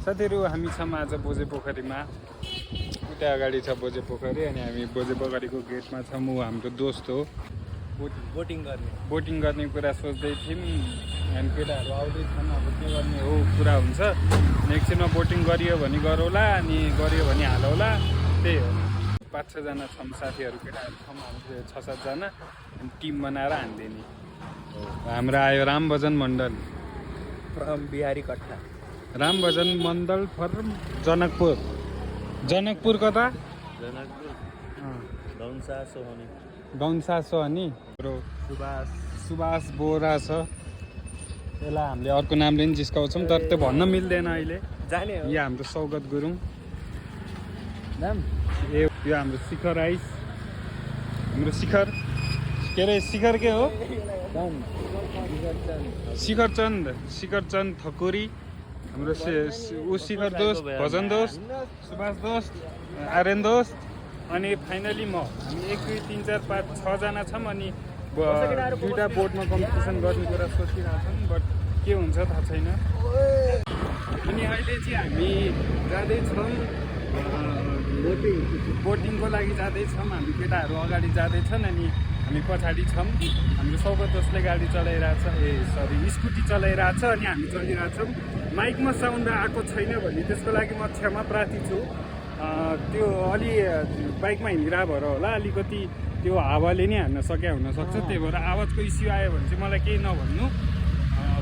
साथीहरू हामी छौँ आज बोजे पोखरीमा। उता अगाडि छ बोजे पोखरी अनि हामी बोजे पोखरीको गेटमा छौँ। ऊ हाम्रो दोस्त हो। बोटिङ गर्ने कुरा सोच्दै थियौँ अनि केटाहरू आउँदैछन्। अब के गर्ने हो कुरा हुन्छ। नेक्स्टमा बोटिङ गरियो भने गरौँला अनि गरियो भने हालौँला, त्यही हो। 5-6 जना छौँ साथीहरू, केटाहरू छौँ हामी 6-7 जना अनि टिम बनाएर हान्दिने। हाम्रो आयो रामभजन मण्डल फ्रम बिहारी कट्टा। रामभजन मण्डल फ्रम जनकपुर। जनकपुर कता? जनकपुर दौसा सोहनी। दौसा सोहनी। सुभाष बोरा छ। त्यसलाई हामीले अर्को नामले पनि जिस्काउँछौँ तर त्यो भन्न मिल्दैन अहिले। जाने हो। यो हाम्रो सौगत गुरुङ नाम। यो हाम्रो शिखर राइस। हाम्रो शिखर के अरे शिखर के हो? शिखर चन्द ठकुरी। हाम्रो ऊ शिखर दोस्त, भजन दोस्त, सुभाष दोस्त, आर्यन दोस्त अनि फाइनली म। हामी 1 2 3 4 5 6 जना छौँ अनि दुईवटा बोटमा कम्पिटिसन गर्ने कुरा सोचिरहेछौँ। बट के हुन्छ थाहा छैन। अनि अहिले चाहिँ हामी जाँदैछौँ बोटिङको लागि जाँदैछौँ। हामी केटाहरू अगाडि जाँदैछन् अनि हामी पछाडि छौँ। हाम्रो सौगत दोस्तले गाडी चलाइरहेछ, स्कुटी चलाइरहेछ अनि हामी चलिरहेछौँ। माइकमा साउन्ड आएको छैन भने त्यसको लागि म क्षमा प्रार्थी छु। त्यो अलि बाइकमा हिँडिरहेको भएर होला, अलिकति त्यो हावाले नै हान्न सक्या हुनसक्छ। त्यही भएर आवाजको इस्यु आयो भने चाहिँ मलाई केही नभन्नु।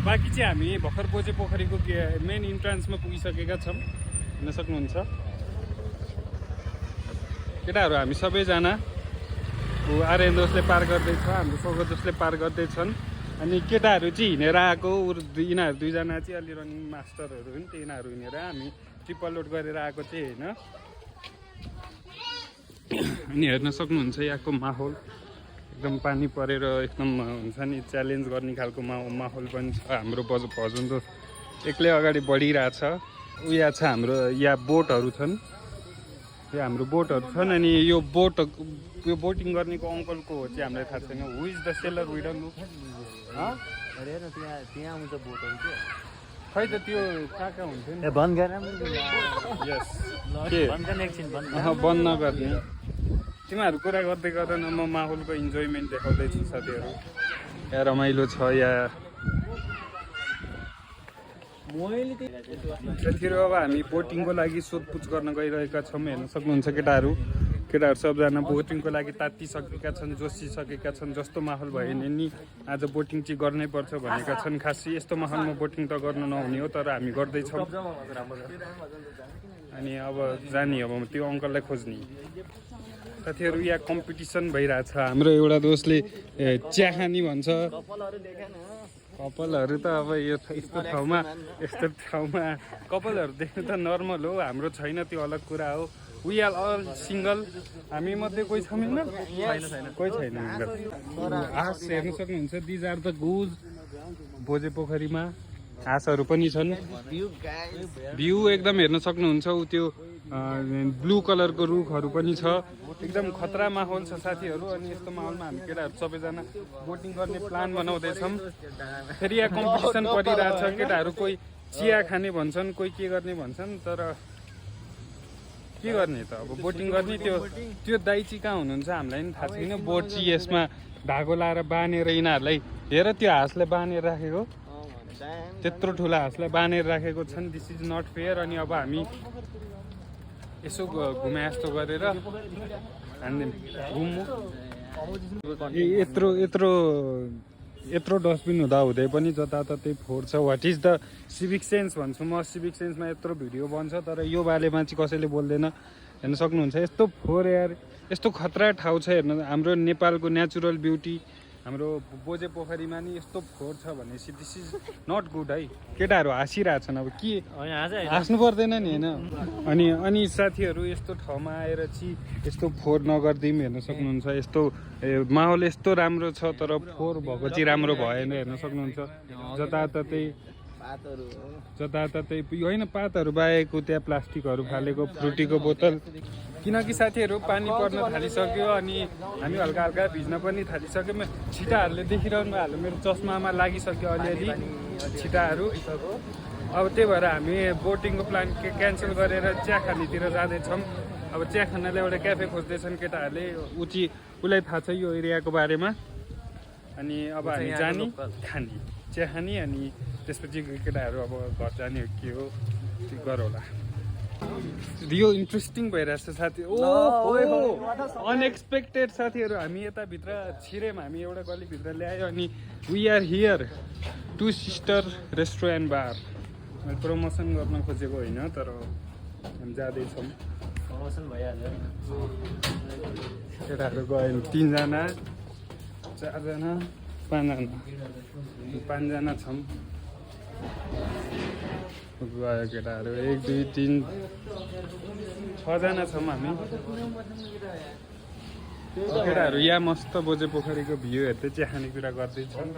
बाँकी चाहिँ हामी भर्खर बोजे पोखरीको मेन इन्ट्रान्समा पुगिसकेका छौँ, हेर्न सक्नुहुन्छ। केटाहरू हामी सबैजना आर्यन दोस्तले पार गर्दैछ, हाम्रो सौगत दोस्तले पार गर्दैछन् अनि केटाहरू चाहिँ हिँडेर आएको। यिनीहरू दुईजना चाहिँ अलि रनिङ मास्टरहरू हुन्, तिनीहरू हिँडेर हामी ट्रिपल लोड गरेर आएको चाहिँ होइन। अनि हेर्न सक्नुहुन्छ यहाँको माहौल एकदम पानी परेर एकदम हुन्छ नि च्यालेन्ज गर्ने खालको माहौल पनि छ। हाम्रो भजन दोस्त एक्लै अगाडि बढिरहेछ। उया छ हाम्रो यहाँ बोटहरू छन्, यो हाम्रो बोटहरू छन् अनि यो बोटिङ गर्नेको अङ्कलको हो चाहिँ हामीलाई थाहा छैन। Who is the seller we don't know. त्यहाँ हुन्छ बोटहरू के खै त त्यो कहाँ हुन्थ्यो नि। बन्द गरेर यस के बन्द नगर्ने। तिमीहरू कुरा गर्दै गर्दैन म माहौलको इन्जोयमेन्ट देखाउँदैछु साथीहरू। यहाँ रमाइलो छ यहाँ। साथीहरू अब हामी बोटिङको लागि सोधपुछ गर्न गइरहेका छौँ, हेर्न सक्नुहुन्छ केटाहरू सबजना बोटिङको लागि तातिसकेका छन्, जोसिसकेका छन्। जस्तो माहौल भयो नि आज बोटिङ चाहिँ गर्नै पर्छ भनेका छन्। खासै यस्तो माहौलमा बोटिङ त गर्नु नहुने हो तर हामी गर्दैछौँ। अनि अब जाने अब त्यो अङ्कललाई खोज्ने। साथीहरू यहाँ कम्पिटिसन भइरहेछ। हाम्रो एउटा दोस्तले चिया खानी भन्छ। कपालहरू त अब यस्तो ठाउँमा कपालहरू देख्नु त नर्मल हो, हाम्रो छैन त्यो अलग कुरा हो। We are all single. हामी मध्ये कोही छैन, कोही छैन। हाँस हेर्नु सक्नुहुन्छ। दिज आर द गुज। बोजे पोखरीमा हाँसहरू पनि छन्। भ्यू एकदम हेर्न सक्नुहुन्छ। ऊ त्यो ब्लू कलरको रुखहरू पनि छ। एकदम खतरा माहौल छ साथीहरू। अनि यस्तो माहौलमा हामी केटाहरू सबैजना बोटिङ गर्ने प्लान बनाउँदैछौँ। फेरि यहाँ कम्पिटिसन परिरहेछ। केटाहरू कोही चिया खाने भन्छन्, कोही के गर्ने भन्छन्, तर के गर्ने त अब बोटिङ गर्ने। त्यो दाइ चाहिँ कहाँ हुनुहुन्छ हामीलाई पनि थाहा छैन। बोट चाहिँ यसमा धागो लाएर बाँधेर यिनीहरूलाई हेर त्यो हाँसले बाँधेर राखेको, त्यत्रो ठुलो हाँसलाई बाँधेर राखेको छन्। This is not fair. अनि अब हामी यसो घुमे जस्तो गरेर हान्दिउँ घुम्नु। यत्रो डस्टबिन हुँदै पनि जताततै फोहोर छ। What is the civic sense भन्छु म। सिभिक सेन्समा यत्रो भिडियो बन्छ तर यो बारेमा चाहिँ कसैले बोल्दैन। हेर्न सक्नुहुन्छ यस्तो फोहोर यार, यस्तो खतरा ठाउँ छ। हेर्नु हाम्रो नेपालको नेचुरल ब्युटी हाम्रो बोजे पोखरीमा नि यस्तो फोहोर छ भनेपछि दिस इज नट गुड है। केटाहरू हाँसिरहेछन्। अब के हाँस्नु पर्दैन नि होइन। अनि साथीहरू यस्तो ठाउँमा आएर चाहिँ यस्तो फोहोर नगरिदिउँ। हेर्न सक्नुहुन्छ यस्तो माहौल यस्तो राम्रो छ तर फोहोर भएको चाहिँ राम्रो भएन। हेर्न सक्नुहुन्छ जताततै होइन पातहरू बाहेको त्यहाँ प्लास्टिकहरू फालेको, फ्रुटीको बोतल। किनकि साथीहरू पानी पर्न थालिसक्यो अनि हामी हल्का हल्का भिज्न पनि थालिसक्यौँ। छिटाहरूले देखिरहनु भयो। मेरो चस्मामा लागिसक्यो अलिअलि छिटाहरू। अब त्यही भएर हामी बोटिङको प्लान क्यान्सल गरेर चिया खानेतिर जाँदैछौँ। अब चिया खानालाई एउटा क्याफे खोज्दैछन् केटाहरूले, उसलाई थाहा छ यो एरियाको बारेमा। अनि अब हामी जाने खाने चिया खाने, अनि त्यसपछि केटाहरू अब घर जाने हो के हो त्यो गरौँला। यो इन्ट्रेस्टिङ भइरहेछ साथी। ओ अनएक्सपेक्टेड साथीहरू, हामी यताभित्र छिर्यौँ, हामी एउटा गल्लीभित्र ल्यायो अनि we are here to sister restaurant bar. मैले प्रमोसन गर्न खोजेको होइन, तर हामी जाँदैछौँ। प्रमोसन भइहाल्यो। केटाहरू गयो 3 जना 4 जना 5 जना 5 जना छौँ। गयो केटाहरू 1 2 3 6 जना छौँ हामी। केटाहरू यहाँ मस्त बोझे पोखरीको भ्यू हेर्दै चिया खाने कुरा गर्दैछन्।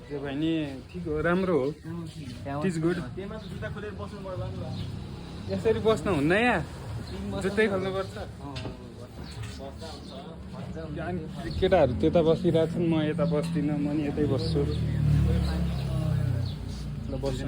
त्यो भयो नि ठिक हो, राम्रो हो, इट इज गुड। यसरी बस्नु हुन्न यहाँ, जुत्तै खोल्नुपर्छ। केटाहरू त्यता बसिरहेछन्, म यता बस्दिनँ, म नि यतै बस्छु। ल बस्छु।